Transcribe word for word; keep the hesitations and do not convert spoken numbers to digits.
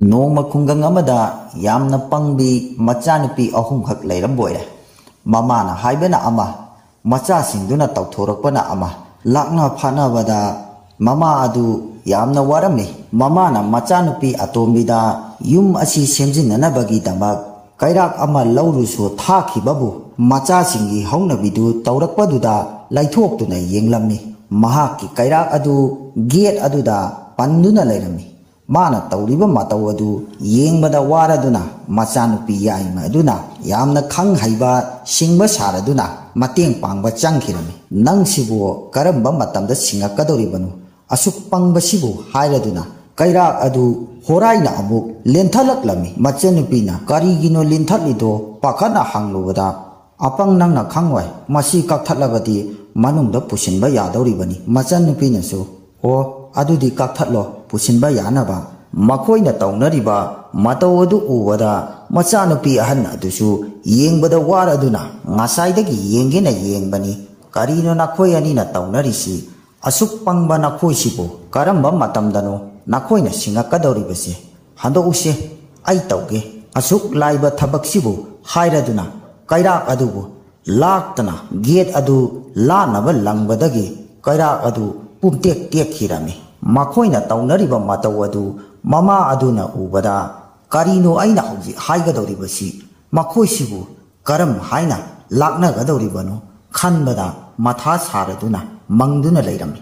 ꯅꯣꯡꯃ ꯈꯨꯡꯒꯪ ꯑꯃꯗ ꯌꯥꯝꯅ ꯄꯪꯕꯤ ꯃꯆꯥꯅꯨꯄꯤ ꯑꯍꯨꯝꯈꯛ ꯂꯩꯔꯝꯕ ꯑꯣꯏꯔꯦ꯫ ꯃꯃꯥꯅ ꯍꯥꯏꯕꯅ ꯑꯃ, ꯃꯆꯥꯁꯤꯡꯗꯨꯅ ꯇꯧꯊꯣꯔꯛꯄꯅ ꯑꯃ꯫ ꯂꯥꯛꯅ ꯐꯥꯅꯕꯗ ꯃꯃꯥ ꯑꯗꯨ ꯌꯥꯝꯅ ꯋꯥꯔꯝꯃꯤ꯫ ꯃꯃꯥꯅ ꯃꯆꯥꯅꯨꯄꯤ ꯑꯇꯣꯝꯕꯤꯗ ꯌꯨꯝ ꯑꯁꯤ ꯁꯦꯝꯖꯤꯟꯅꯅꯕꯒꯤꯗꯃꯛ ꯀꯩꯔꯥꯛ ꯑꯃ ꯂꯧꯔꯨꯁꯨ ꯊꯥꯈꯤꯕꯕꯨ ꯃꯆꯥꯁꯤꯡꯒꯤ ꯍꯧꯅꯕꯤꯗꯨ ꯇꯧꯔꯛꯄꯗꯨꯗ ꯂꯩꯊꯣꯛꯇꯨꯅ ꯌꯦꯡꯂꯝꯃꯤ꯫ ꯃꯍꯥꯛꯀꯤ ꯀꯩꯔꯥꯛ ꯑꯗꯨ ꯒꯦꯠ ꯑꯗꯨꯗ ꯄꯟꯗꯨꯅ ꯂꯩꯔꯝꯃꯤ꯫ ꯃꯥꯅ ꯇꯧꯔꯤꯕ ꯃꯇꯧ ꯑꯗꯨ ꯌꯦꯡꯕꯗ ꯋꯥꯔꯗꯨꯅ ꯃꯆꯥꯅꯨꯄꯤ ꯌꯥꯏꯃ ꯑꯗꯨꯅ ꯌꯥꯝꯅ ꯈꯪ ꯍꯩꯕ ꯁꯤꯡꯕ ꯁꯥꯔꯗꯨꯅ ꯃꯇꯦꯡ ꯄꯥꯡꯕ ꯆꯪꯈꯤꯔꯝꯃꯤ꯫ "ꯅꯪꯁꯤꯕꯨ ꯀꯔꯝꯕ ꯃꯇꯝꯗ ꯁꯤꯡꯉꯛꯀꯗꯧꯔꯤꯕꯅꯣ? ꯑꯁꯨꯛ ꯄꯪꯕꯁꯤꯕꯨ?" ꯍꯥꯏꯔꯗꯨꯅ ꯀꯩꯔꯥꯛ ꯑꯗꯨ ꯍꯣꯔꯥꯏꯅ ꯑꯃꯨꯛ ꯂꯦꯟꯊꯠꯂꯛꯂꯝꯃꯤ꯫ ꯃꯆꯟꯅꯨꯄꯤꯅ "ꯀꯔꯤꯒꯤꯅꯣ ꯂꯦꯟꯊꯠꯂꯤꯗꯣ?" ꯄꯥꯈꯠꯅ ꯍꯪꯂꯨꯕꯗ, "ꯑꯄꯪ, ꯅꯪꯅ ꯈꯪꯉꯣꯏ, ꯃꯁꯤ ꯀꯛꯊꯠꯂꯕꯗꯤ ꯃꯅꯨꯡꯗ ꯄꯨꯁꯤꯟꯕ ꯌꯥꯗꯧꯔꯤꯕꯅꯤ꯫" ꯃꯆꯟꯅꯨꯄꯤꯅꯁꯨ, "ꯑꯣ, ꯑꯗꯨꯗꯤ ꯀꯛꯊꯠꯂꯣ, ꯄꯨꯁꯤꯟꯕ ꯌꯥꯅꯕ꯫" ꯃꯈꯣꯏꯅ ꯇꯧꯅꯔꯤꯕ ꯃꯇꯧ ꯑꯗꯨ ꯎꯕꯗ ꯃꯆꯥꯅꯨꯄꯤ ꯑꯍꯟ ꯑꯗꯨꯁꯨ ꯌꯦꯡꯕꯗ ꯋꯥꯔꯗꯨꯅ, "ꯉꯁꯥꯏꯗꯒꯤ ꯌꯦꯡꯒꯦꯅ ꯌꯦꯡꯕꯅꯤ, ꯀꯔꯤꯅꯣ ꯅꯈꯣꯏ ꯑꯅꯤꯅ ꯇꯧꯅꯔꯤꯁꯤ? ꯑꯁꯨꯛ ꯄꯪꯕ ꯅꯈꯣꯏꯁꯤꯕꯨ ꯀꯔꯝꯕ ꯃꯇꯝꯗꯅꯣ ꯅꯈꯣꯏꯅ ꯁꯤꯡꯉꯛꯀꯗꯧꯔꯤꯕꯁꯦ? ꯍꯟꯗꯣꯛꯎꯁꯦ, ꯑꯩ ꯇꯧꯒꯦ ꯑꯁꯨꯛ ꯂꯥꯏꯕ ꯊꯕꯛꯁꯤꯕꯨ" ꯍꯥꯏꯔꯗꯨꯅ ꯀꯩꯔꯥꯛ ꯑꯗꯨꯕꯨ ꯂꯥꯛꯇꯅ ꯒꯦꯠ ꯑꯗꯨ ꯂꯥꯟꯅꯕ ꯂꯪꯕꯗꯒꯤ ꯀꯩꯔꯥꯛ ꯑꯗꯨ ꯄꯨꯝꯇꯦꯛ ꯇꯦꯛꯈꯤꯔꯝꯃꯤ꯫ ꯃꯈꯣꯏꯅ ꯇꯧꯅꯔꯤꯕ ꯃꯇꯧ ꯑꯗꯨ ꯃꯃꯥ ꯑꯗꯨꯅ ꯎꯕꯗ, "ꯀꯔꯤꯅꯣ ꯑꯩꯅ ꯍꯧꯖꯤꯛ ꯍꯥꯏꯒꯗꯧꯔꯤꯕꯁꯤ? ꯃꯈꯣꯏꯁꯤꯕꯨ ꯀꯔꯝ ꯍꯥꯏꯅ ꯂꯥꯛꯅꯒꯗꯧꯔꯤꯕꯅꯣ?" ꯈꯟꯕꯗ ꯃꯊꯥ ꯁꯥꯔꯗꯨꯅ ꯃꯪꯗꯨꯅ ꯂꯩꯔꯝꯃꯤ꯫